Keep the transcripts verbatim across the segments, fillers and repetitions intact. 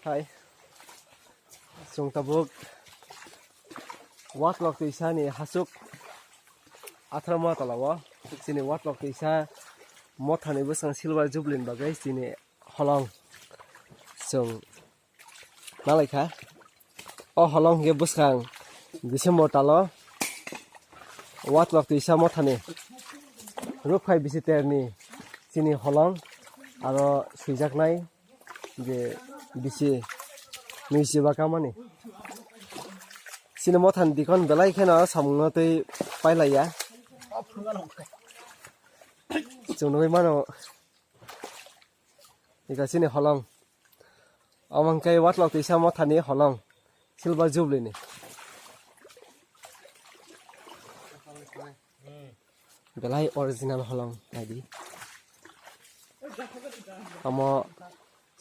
Hai. Chwng tabuk Watlok twisa ni hasuk athra ma tola o. Chini Watlok twisa motha ni bwskango silver jubilee ni bagwi chini holong chwng nalaikha. O holong hwnkhe bwskang December talo Watlok twisa mothani rukphai bisi terni chini holong aro swijaknai je bisi nui chiba kamani. Chini mothani dikon belai kheno samungno tei pailaiya. Chwng nugui mano. Ika chini holong. Omo hwnkhe Watlok twisa mothani holong. Silver jubilee ni. Belai original holong naidi. Omo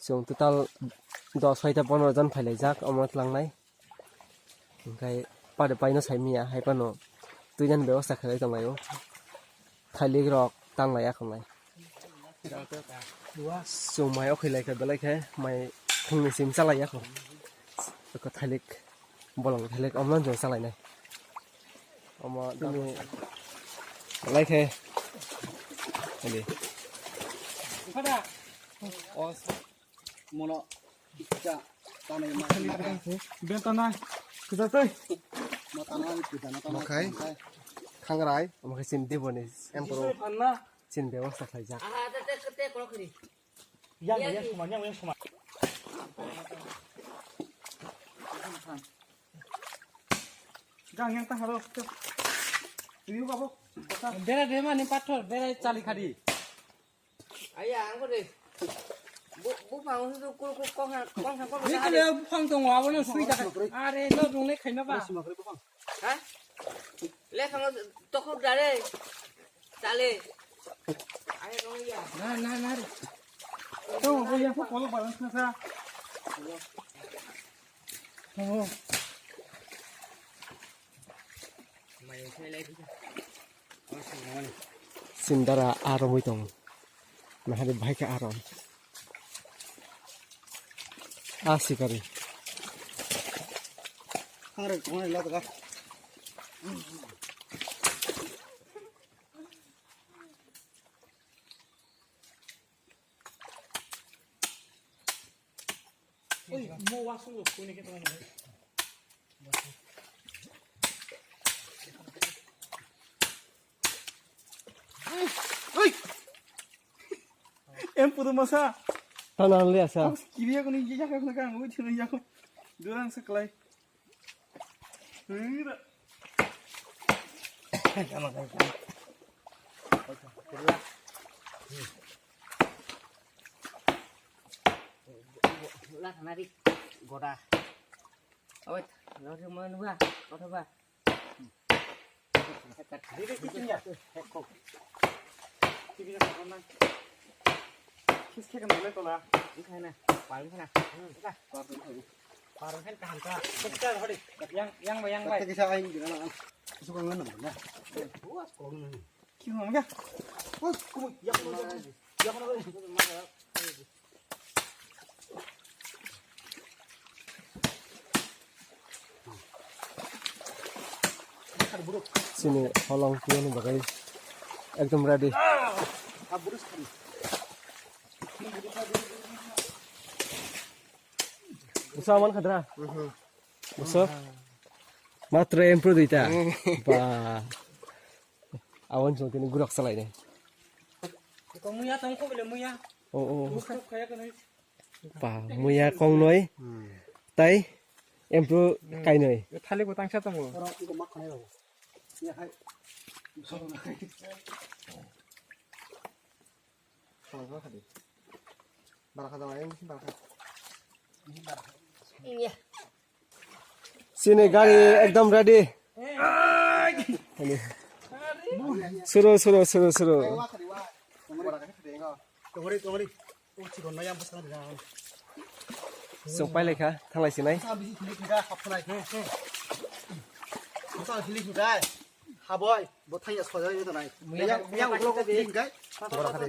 chwng total dos hoita pondro jon phailaijak omo tlangnai. Hwnkhe pade paino saimanya hai phano twinani bebosta khlai tonglaio. Thailik rok tanglai akhonglai. Chwng mai o khwlai khe belai khe mai thwngni sim chalai akho. Eko thailik bolong thailik omlon chwng chalainai. Omo tini belai khe. Ani. Mono ikha tanai ma. Bentana. Kuda tei. Mo tanai kuda na tanai. Mokhai. Khangrai. Omo khe chini deboni emperor. Anna. Chini bebosta khlaijak. Aha, te, te, te, koro khri. Yang, yang, yang, suma, yang, yang, suma. Gang, yang, tang, haro, te. Ini, Bapak. Bera, bera, ni pathor, bera, chali khadi. Aya, ang ko de. Bu, bu, pang, su, ku, ku, kong, kong, kong, kong, ini kali, bu, pang, tong, wa, wa, na, sui, da. Are, no, dong, le, khaina, ba. Ha? Lephang tokhok dare. Chale. Ahe rong ya. Na, na, na re. To, bo ya ko kolo balance na sa. Oh. Mai sai lai. Sindara aromoi tong. Nahari bahai khe arom. Ah, sikari. Hangre kong la daga. Oi, mo wa sung lo kuni ke tong. Oi. Em pudu masa. Tanan le asa. Kiriya kuni ya ka kuni ka ngui thina ya ko. Durang seklai. Hira. Kama kai. La nari goda. Awet, lo se mo nuwa, goda ba. Dile kitin ya. Kis khe kan dole tola. Ikhana, paling khana. Parang kan kaham ka. Kita hori. Yang, yang bayang bay. Kita kisah aing gimana? Suka ngana mana? Buat kolong ini. Ki hwnna hwnkha? Oi, kumui, yakno, yakno, yakno. Chini holong tiyani bagwi ekdom ready. Busa man khadra. Busa. Matra empro duita. Ba. Awan chong tini gurok salai ne. Ko muya tong ko bele muya. O, o. Musto khaya ko nai. Ba, muya kong noi. Tai empro kai noi. Thali ko tangsa tongo. Solo na khai. Solo na khai. Bara kha dong, yang sini bara kha. Iya. Sini gari ekdom ready. Suru, suru, suru, suru. Tongori, tongori. Chwng pailai kha, thanglai sinai. Haboi, bo thangya sojai tonai. Yang, yang ulo ko hilik kai. Bora khade.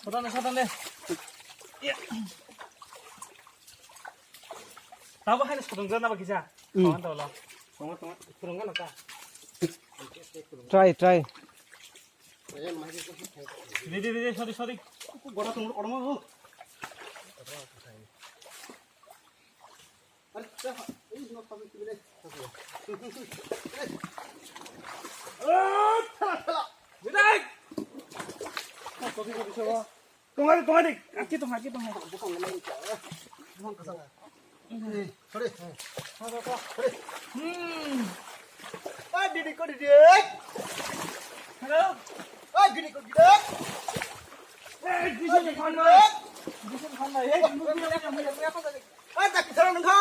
Sodan, sodan le. Tabo haino sodong jana ba kisa. Hmm. Kawan tawla. Tongma, tongma. Kurungan ta. Try, try. Ready, ready, sorry, sorry. Gora tong, ormo. Are, ei, no, kami tu bile. Thala, thala. Tongari, tongari. Aki tong, aki tong. Sorry. Hmm. Ah, didi ko didi. Hello. Ah, didi ko didi. Eh, didi ko didi. Didi ko didi. Eh, didi ko didi. Ah, tak kita nang kha.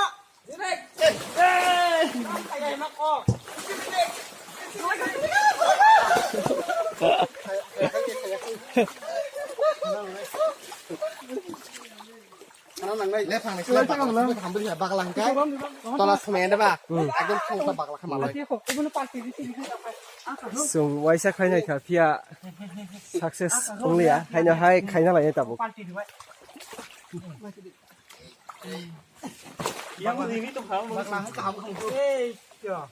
Tola sumai da ba. Ekdom thongsa bagla kha malai. Chwng waisa khainai kha phiya success wngliya. Haino hai khaina lai tabuk. Yang ini tuh kamu. Bagla kaham kaham. Eh, ya.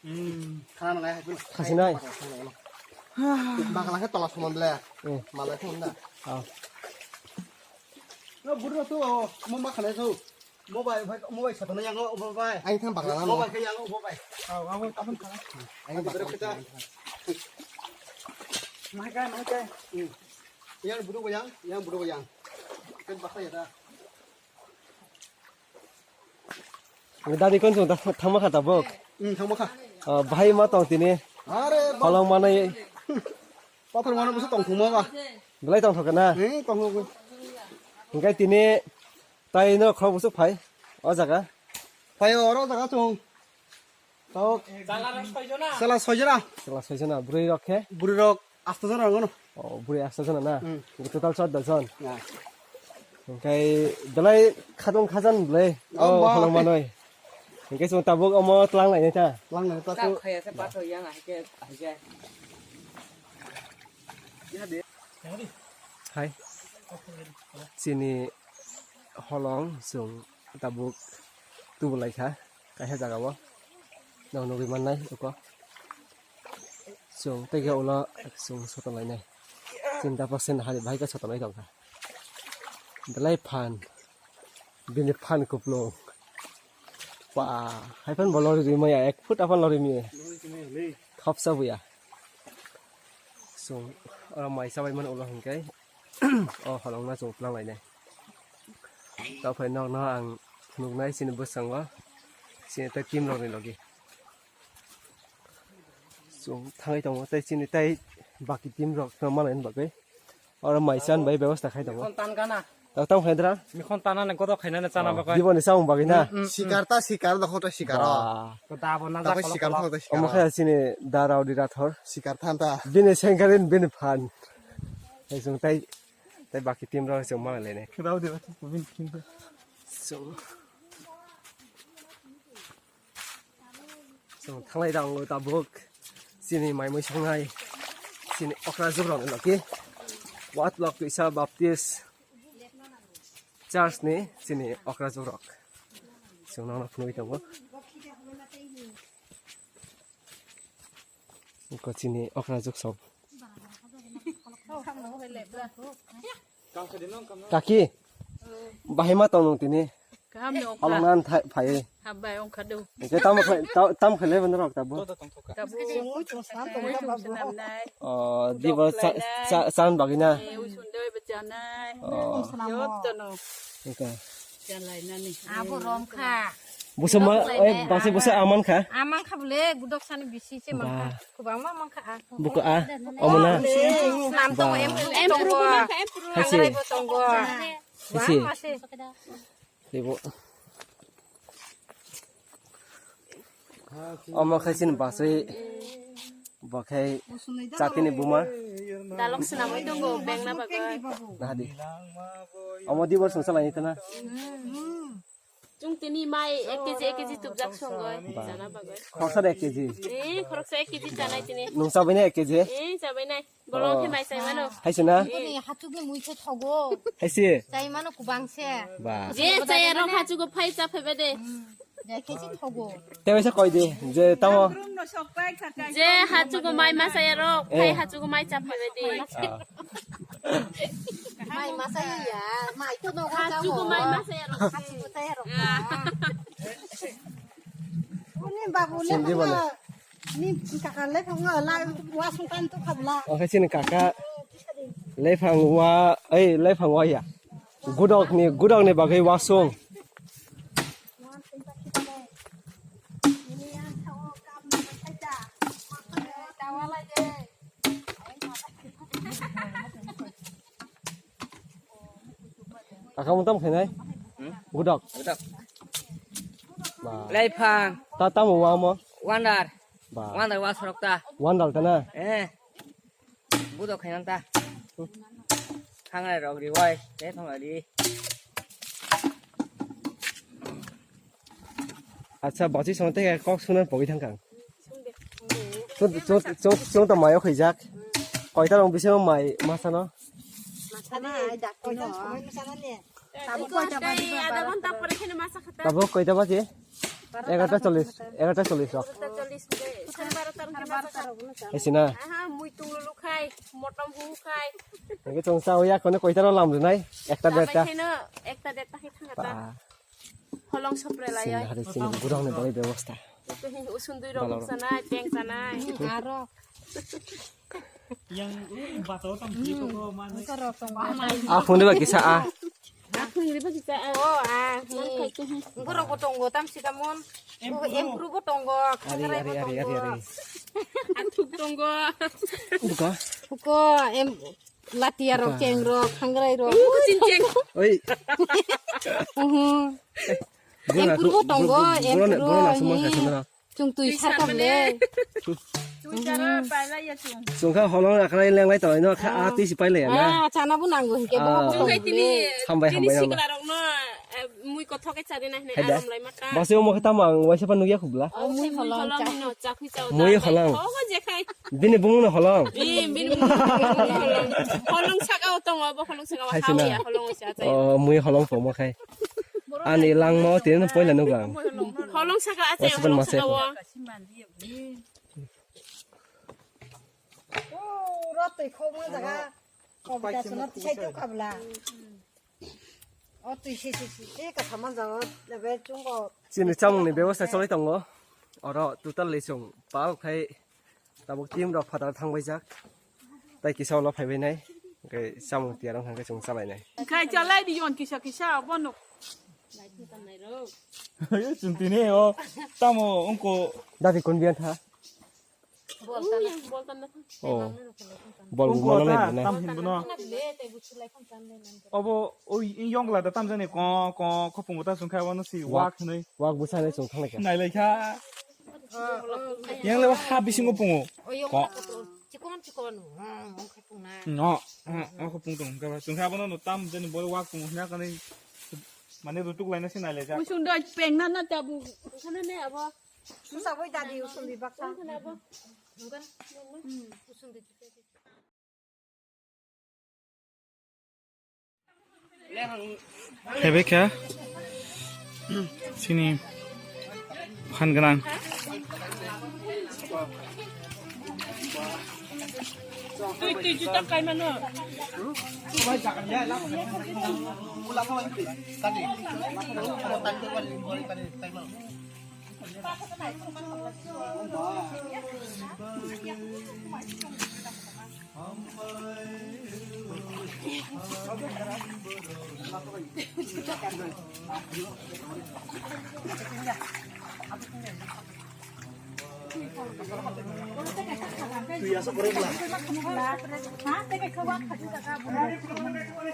Hmm. Khana nai hai. Khasinai. Bagla khe tola somon ble. Eh. Malai khum da. Ah. No, buru tu, mo ma khana tu. Mobile, mobile sa to yang, mobile. Ang thang bagla mo. Mobile khe yang, mobile. Ah, ang, ang, ang. Ang bagla. Mai kai, mai kai. Hmm. Yang buru yang, yang buru yang. Kan baksa ya da. Dadi kon sung thangma kha tabuk. Hmm, thangma kha. Ah, bahai ma tong tini. Are, ba- Kolong manai. Pathor mano busu tong thangma ba. Belai tong thok na. Hmm, tong thok. Hingkai tini tai no khro busu phai. O jaga. Phai oro jaga chung. Tok. Sala soi jona. Sala soi jona. Sala soi jona, bwrwi rok khe? Bwrwi rok asto jona ngono. Oh, bwrwi asto jona na? Hmm. Total choddo jon. Ya. Hingkai belai khatong khajan belai. Oh, oh, ba. Holong manoi. Hingkai chwng tabuk omo tlang lai ta. Tlang lai ta. Tang khaya se patho yang ahike ahike. Hai. Chini holong chwng tabuk tubulaikha kaisa jagao. Nang nugwi mannai uko. Chwng tei khe ulo chwng sotonlainai. Chini daphak sen hari bahai khe sotonlai tongkha. Belai phan. Bini phan kuplung. Ba, hai phan bo lori ri maya, ek foot aphan lori maya. Khopsa buya. Chwng oro mai chabai mano ulo hwnkhe. O holongno chwng tlang lainai. Tei phai nokno ang phunuknai chini bwskango. Chini tei team rokni logi. Chwng thangwi tongo tei chini tei baki team rokno manani bagwi. Oro mai chan bai bebosta khai tongo. Khon tan gana. Tamo khai dra? Mikhon tanane godok khainane chana bagwi. Diboni chamung bagwi na? Mm, mm, mm. Sikar ta sikar, dokhok ta sikar o. Ba. Ko dabo na. Tamo jak sikar kolok thok ta sikar. Omo khe chini da Raudi Rathor. Sikar than ta. Bini sengkarin bini phan. Hai chwng tai, tai baki team rok chwng ma lainai. Raudi Rathor ko bini team. So. Chwng thanglai da ang tabuk chini mai mui songnai chini okra jugrok ni logi. Wat lok twisa Baptist Church ni chini okra jugrok. Chwng nangno phunugwi tongo. Iko chini okra jug sok. Kaki, bahai ma tong nung tini? Kaham ni ongkha. Halong nan thai phai. Habai ongkha do. Ke tam khai, tam khai le ban rok tabo. Tabo. Oi chung senam nai. Oh, di ba cha, cha, chan bagina. Eh, oi sundoi ba chanai. Oh. Yot tono. Ika. Chalai nani. Abo rom kha. Busa ma, eh, basi busa aman kha. Aman kha bole, gudok sani bisi se man kha. Ba. Kubang ma man kha. Buka a, omo na. Nam tongo, ba. Em tongo. Haisi. Angrai bo tongo. Haisi. Ba, masi. Teibo. Omo khai chini basui bo khai chatini buma. Dalok swnamwi tongo, bengna bagwi. Nahadi. Omo di bor songsa lai tana. Chwng tini mai ek kg, ek kg tubjak songoi. Ba. Chana bagoi. Khoroksa de ek kg. Eh, khoroksa ek kg chanai tini. Nung chabai na ek kg? Eh, chabai nai. Bolong khe mai chai mano. Hai se na? Bini hachukni mui khe thogo. Hai se? Chai mano kubang se. Ba. Je chaya rok hachugo phai cha phaiba de. Hmm. Je khe se thogo. Te waisa koi di, je tamo. Je hachugo mai ma chaya rok, phai hachugo mai cha phaiba de. Ah. Mai ma chaya ya, mai to nogo. Hachugo mai ma chaya rok. Hachugo chaya rok. Ah. Uni babu le. Sindi bole. Ni kaka lephang wa la wasung kan tu khabla. Oke sini kaka lephang wa, eh lephang wa ya. Gudok ni, gudok ni bagwi wasung. Aka mutam khainai? Hmm? Gudok. Gudok. Ba. Lephang. Ta tamo wa mo? Wandar. Ba. Wandar wa sorok ta. Wandar ta na? Eh. Gudok khainang ta. Thangnai rok ri wai. Te thong ri. Acha, bachwi song te kok suna pogwi thangkang. Chung, chung, chung, chung to mayo khaijak. Koita rong bisingo mai masano? Masano ai dak koita songoi masano ne. Tabuk koita baji ba adha ghonta pore kheno masa khata. Tabuk koita baji? Egarota chollish, egarota chollish rok. Egarota chollish de. Sare barota rok masa khata. Esi na? Aha, mui tunglu lukhai, motom hukhai. Ege chong sa oya kono koita rok lam dunai, ekta derta. Kheno ekta derta khe thangata. Ba. Holong sopre lai. Sini hari sini gudang ni bagwi bebosta. Usundui rok sanai, peng sanai. Aro. Yang bato tam ki ko ko man. Usar rok tong. A phone ba kisa a. A phone ba kisa a. Oh, a. Borok bo tongo tam si kamon. Empru bo tongo. Ari, ari, ari, ari, ari. Athuk tongo. Buka. Buko em. Latiya rok, keng rok, khangrai rok. Oi. Uhu. Em purbo tongo, em purbo. Chwng twi sarkam le. Chwng kha holong akhrai lenglai tongwi no kha a twi si pailai na. Ah, chana bo nango hike bo. Chwng kha tini, hambai, tini hambai, sikla rok no, eh, mui kothok ke chari na hne aram lai mata. Basi omo khe tamo ang waisa pa nugya khubla. Oh, mui holong cha. Mui holong. Oh, je khai. Bini bumung no holong. Bini bumung no holong. Holong saka o tongo, bo holong saka o. Hai sina. Holong sa. Oh, mui holong pomo khai. Ani langma o tini poila nugang. Holong saka achai, holong saka o. Oh, rotoi khoma jaga. Kobita suna tisai tu kabla. O twi si si si si ka saman jago lebe chungo. Chini chamung ni bebosta cholai tongo. Oro total le chwng pal khai tabuk team rok phatar thang baijak. Tai kisa ulo phai bainai. Hwnkhe chamung tiyar wngkha hwnkhe chwng chalainai. Khai chalai di yon kisa kisa bono. Chwng tini o tamo wngko. Dabi kun biyan tha. Oh. Bol bo mano nai bwna. Tam hin bwno. Obo oi yongla da tam jani ko ko khopung ta sungkha wano si wak. Wak hinui. Wak bwsa nai chung thang lai kha. Nai lai kha. Yang le ha bisingo pungo. Ko. Chikon chikon. No. O khopung tong kha sungkha wano tam jani bol wak pungo hna kani. Mane rutuk laina si nai lai kha. Musung doi peng na na tabu. Khana ne abo. Susa boi dadi usung di baksa. Khana abo. Usung di. Hebekha sini phan gwnang. Twi twi juta kai mano.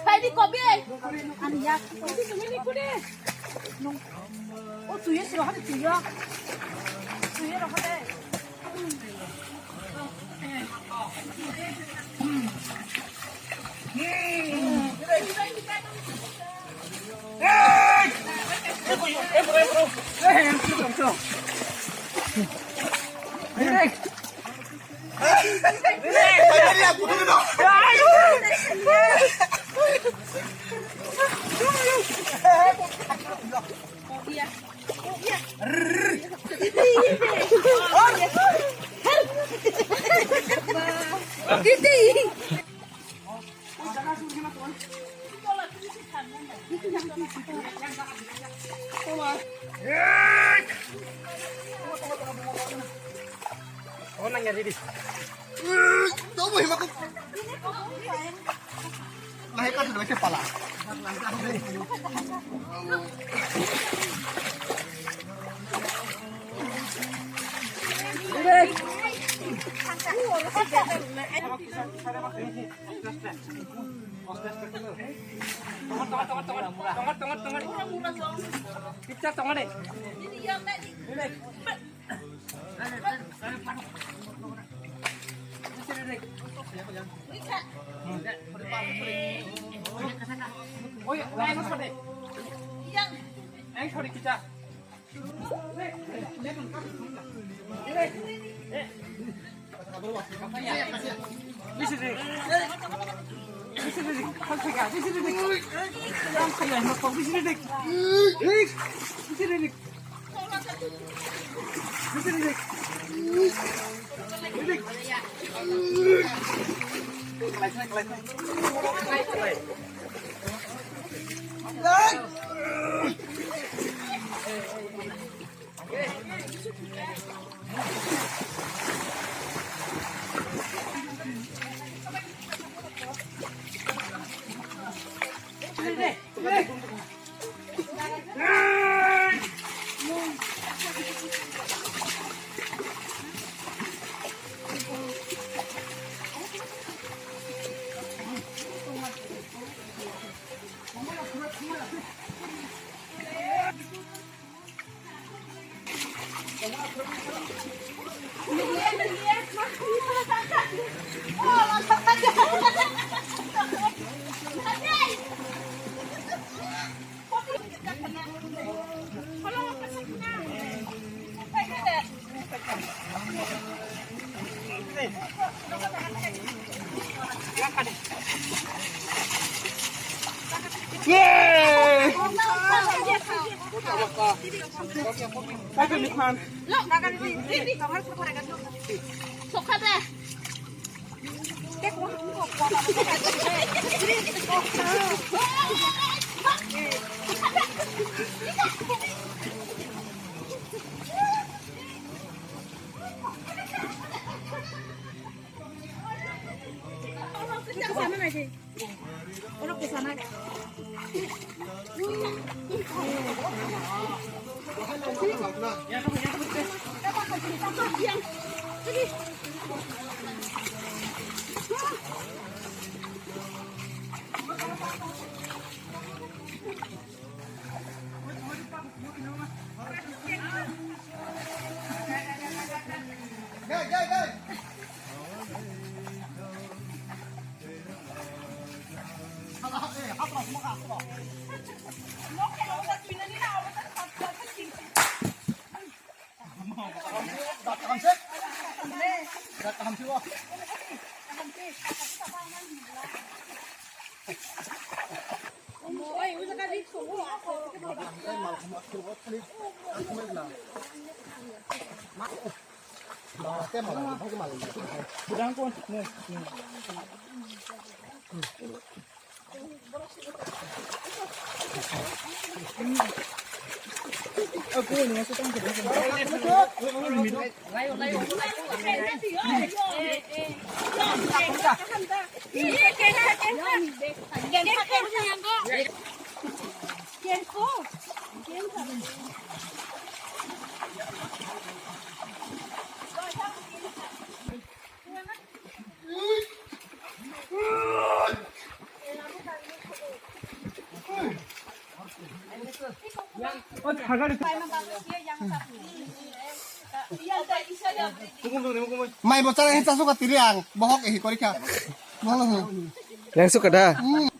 Phaidi kobi. Ani yak. Kobi sumini kude. O tuyo siro hade tuyo. Tuyo ro hade. Lahai ka thwdai khe pala. Tongo, tongo, tongo, tongo. Pizza tongo de. Mai bo chana he chasu ka tiri ang bohok ehi kori kha. Bohok no. Yang suka da. Hmm.